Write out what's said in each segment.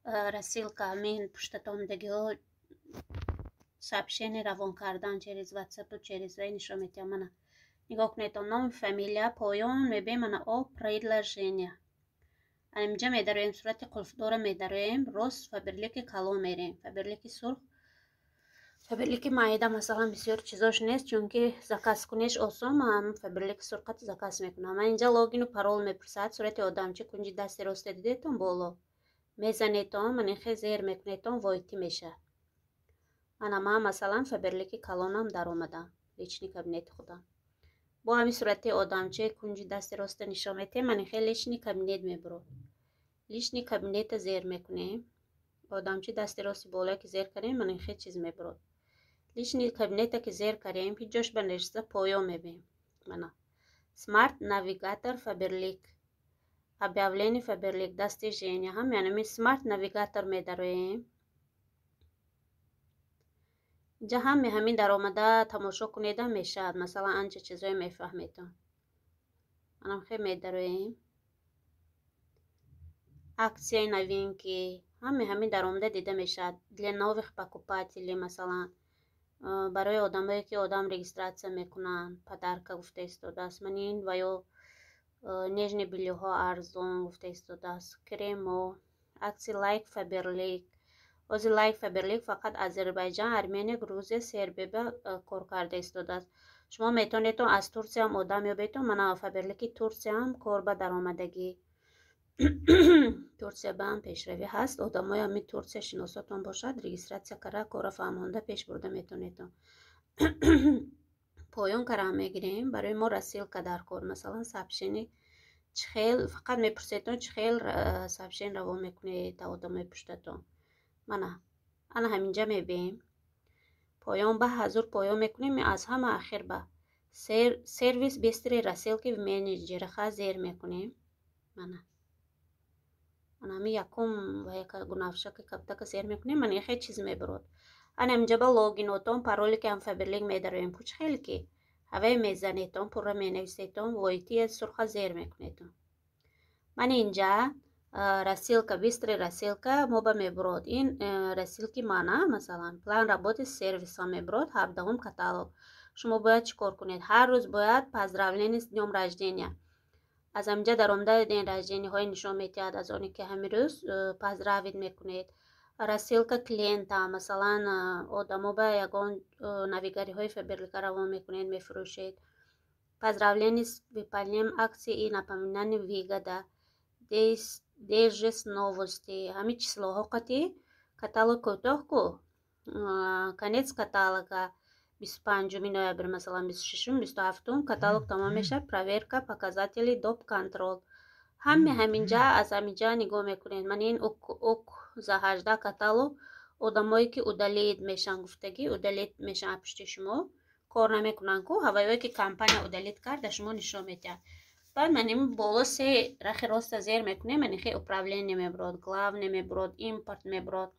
Рассылка, ҳамин пуштатон дагиҳо, сообщение равон кардан через ватсапу через вай нишон медиҳам. Мана, нигоҳ кунед, номи, фамилия, поён мебинем, мана, о предложения. Инҷа медароем, сурати қулфдора медароем, рост Фаберлики калон мерем, Фаберлики сурх. Фаберлики майда, масалан, бисёр чизош нест, чунки заказ куниш осон. Ман Фаберлики сурхати заказ мекунам. Ман инҷа логину парол мепурсад. Сурати одамчи кунҷи дасти росте дидетон, боло мезанетон, ман инхе зер мекунетон, войти мешавад. Мана, ман, масалан, Фаберлики калонам даромадам, личный кабинети худам. Бо ҳамин сурати одамче кунҷи дасти роста нишон метиҳем, ман инхе личный кабинет мебурод. Личный кабинета зер мекунем, одамчи дасти рости болое ки зер кардем, ман инхе чиз мебурод. Личный кабинета ки зер кардем, ҳеҷ ҷош ба нерса, поён мебинем, мана, смарт навигатор Фаберлик, объявление Фаберлик, достижения, ҳам яъне смарт навигатор медароем. Инҷа ҳаме ҳамин даромада тамошо кунеда мешавад, масалан, анча чизое мефаҳметон. Манам хе медароем, акцияи новинки, ҳаме ҳамин даромада дида мешавад. Для новых покупателей, масалан, барои одамое ки одам регистрация мекунанд, подарка гуфта истодааст. Ман ин ва ё нижнее бельёҳо арзон гуфта истодааст, кремо, акции Лайк Фаберлик. Ҳозир Лайк Фаберлик фақат Азербайҷан, Армения, Грузия, Сербия кор карда истодааст. Шумо метавонедтон аз Турсияам одам ёбедтон. Мана, Фаберлики Турсияам кор ба даромадагӣ. Турсия ба ҳам пешравӣ ҳаст. Одамои ҳамин Турсия шиносотон бошад, регистрация карда, кора фаҳмонда, пеш бурда метавонедтон. Поён карам мегирем. Барои мо рассылка дар кор, масалан, сообщение чӣ хел, фақат мепурседтон, чӣ хел сообщение равон мекунед та одамои пуштатон. Мана, ана ҳаминҷа мебием, поён ба ҳазур поён мекунем, аз ҳама ахир ба сервис быстрой рассылки в менеджерха зер мекунем. Мана, ана ҳами якум ва яка гунафшаки кабтака зер мекунем, мана, яхе чиз мебурод. Ана ҳаминҷа ба логинотон, пароле ки ҳам Фаберлик медароем, куч хеле ки ҳавай мезанетон, пурра менависетон, войти сурха зер мекунетон. Ман инҷа рассылка, быстрый рассылка мо ба мебурод. Ин рассылки мана, масалан, план работы сервиса мебурод, 17-ум каталог. Шумо бояд чӣ кор кунед? Ҳар рӯз бояд поздравление с днём рождения. Аз ҳаминҷа даромада день рождениҳои нишон медиҳад, аз оне ки ҳамин рӯз поздравить мекунед. Рассылка клиента, масалан, одамо ба ягон навигариҳои Фаберлика равон мекунед, мефурӯшед. Поздравление с выполнением акции и напоминание, выгода, дайджест новости, ҳамин числоҳо қати каталог кӯтоҳ ку, конец каталога 25-уми ноябр, масалан, 26-ум, 27-ум каталог тамом мешавад. Проверка показатели, доп контроль, ҳаме ҳаминҷа, аз ҳаминҷа нигоҳ мекунед. Ман ин ук за 18 каталог, одамое ки удалить мешаванд гуфтагӣ, удалить мешаванд, пушти шумо кор намекунанд ку, ҳавайое ки компания удалить карда, шумо нишон медиҳад. Баъд ман ин боло се рахи роста зер мекунем, манихе управление мебурод, главное мебурод, импорт мебурод.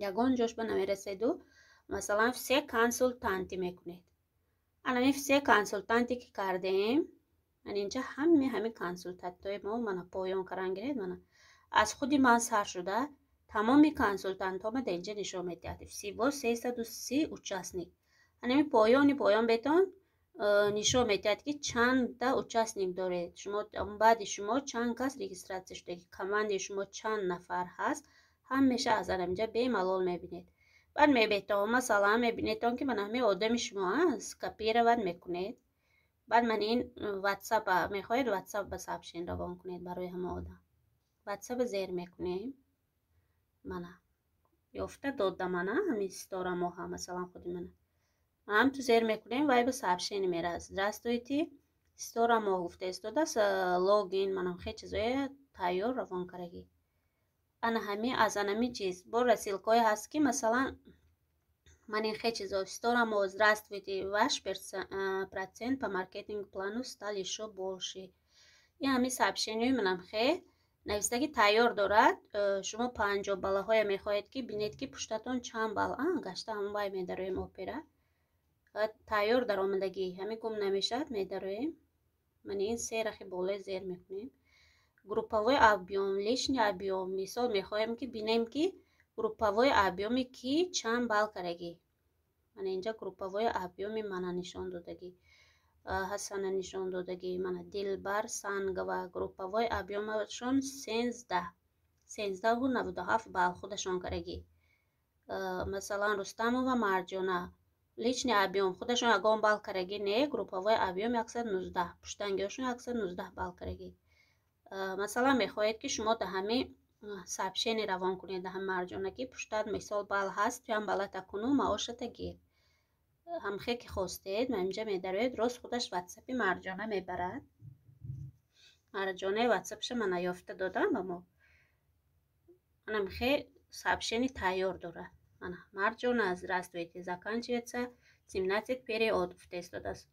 Ягон ҷош ба намереседу, масалан, все консультанты мекунед. Анами все консультанты ки кардем, ман инҷа ҳаме ҳамин консултантҳои мо, мана, поён каран гиред, мана, аз худи ман сар шуда тамоми консултантҳо ма дар инҷа нишон медиҳад. Всего 330 участник. Анами поёни поён бетон нишон медиҳад, ки чанда участник доред шумо, баъди шумо чанд кас регистрация шуда, командаи шумо чанд нафар ҳаст, ҳамеша аз анаминҷа бемалол мебинед. Баъд мебетон, масалан, мебинедтон, ки мана ҳамин одами шумо аст, копировать мекунед. Баъд ман ин ватсап мехоҳед, ватсап ба сообщение равон кунед барои ҳама одам, ватсапа зер мекунем. Мана, ёфта дода, мана ҳамин Ситора Моҳа, масалан, худи мана ҳам ту зер мекунем, вай ба сообщение мерасад. «Здравствуйте, Ситора Моҳ» гуфта истодааст, логин, манам хе чизое тайёр равон карагӣ. Ана ҳами аз анами чиз бо рассылкое ҳаст, ки масалан, ман ин хе чизо: «Ситора Моҳ, здравствуйте, ваш процент по маркетинг плану стал ещё больше». Ин ҳами сообщениҳои манам хе навистаги тайёр дорад. Шумо 50 баллаҳое мехоҳед, ки бинед, ки пуштатон чанд балл гашта, ҳамон вай медароем, опера тайёр даромадагӣ, ҳамин гум намешавад. Медароем, ман ин се рахи болои зер мекунем. Групповой объем, личный объем. Мисол, мехоҳем, ки бинем, ки групповой объём и ки чанд балл кардагӣ. Мана, инҷа групповой объём и мана нишон додагӣ, Ҳасана нишон додагӣ. Мана, Дилбар Сангова групповой объём ашон 13, 13,97 балл худашон кардагӣ. Масалан, Рустамова Марҷона личный объем худашон ягон балл кардагӣ не, групповой объем 119, пуштангиҳошон 119 балл кардагӣ. Масалан, мехоҳед, ки шумо да ҳамин сообщение равон кунед, да ҳами Марҷона, ки пуштат, мисол, балл ҳаст, туям баллата куну маошата гир. Ҳамхе ки хостед, инҷа медароед, рост худаш ватсапи Марҷона мебарад. Марҷонаи ватсапша мана ёфта додам ба мо. Манамхе сообщение тайёр дорад. Мана: «Марҷона, здравствуйте, заканчивается 17 период», гуфта истодааст.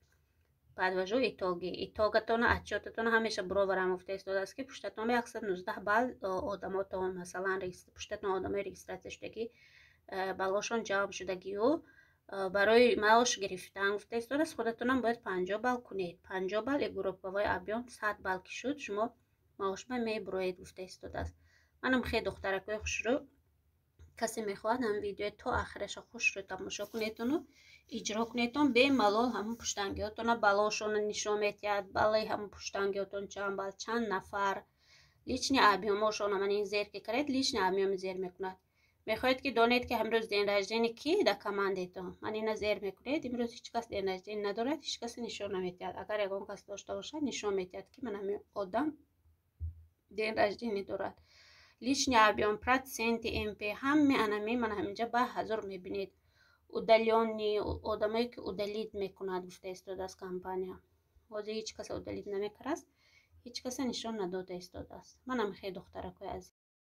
«Подвожу итоги». Итог атона, отчёт атона ҳамеша бироварам, гуфта истодааст, ки пуштатон ба 119 балл одамотон, масалан, пуштатон одамои регистрация шудагӣ, баллошон ҷамъ шудагию барои маош гирифтан, гуфта истодааст, худатонам бояд 50 балл кунед. 50 балл и групповой объем 100 балл ки шуд, шумо маошба мебуроед, гуфта истодааст. Манам хе, духтаракои хушрӯ, касе мехоҳад, ҳамин видеои то ахираша хушрӯ тамошо кунедону иҷро кунедон бемалол. Ҳамун пуштангиҳотона баллошона нишон метиҳад, баллаи ҳамун пуштангиҳотон чанд балл, чанд нафар, личный объём ошона. Ман ин зер ки каред, личный объём и зер мекунад. Мехоҳед, ки донед, ки ҳамрӯз день рождения ки дар командатон, ман ина зер мекунед. Имрӯз ҳеҷ кас день рождения надорад, ҳеҷ касе нишон наметиҳад. Агар ягон кас дошта бошад, нишон метиҳад, ки ман ҳамин одам день рождения дорад. Личный объем, проценти МП, ҳаме анами ман ҳаминҷа ба ҳазор мебинед. Удалённый, одамое ки удалить мекунад, гуфта истодааст компания. Ҳозир ҳеҷ каса удалить намекардааст, ҳеҷ каса нишон надода истодааст. Манам хе, духтаракои азиз.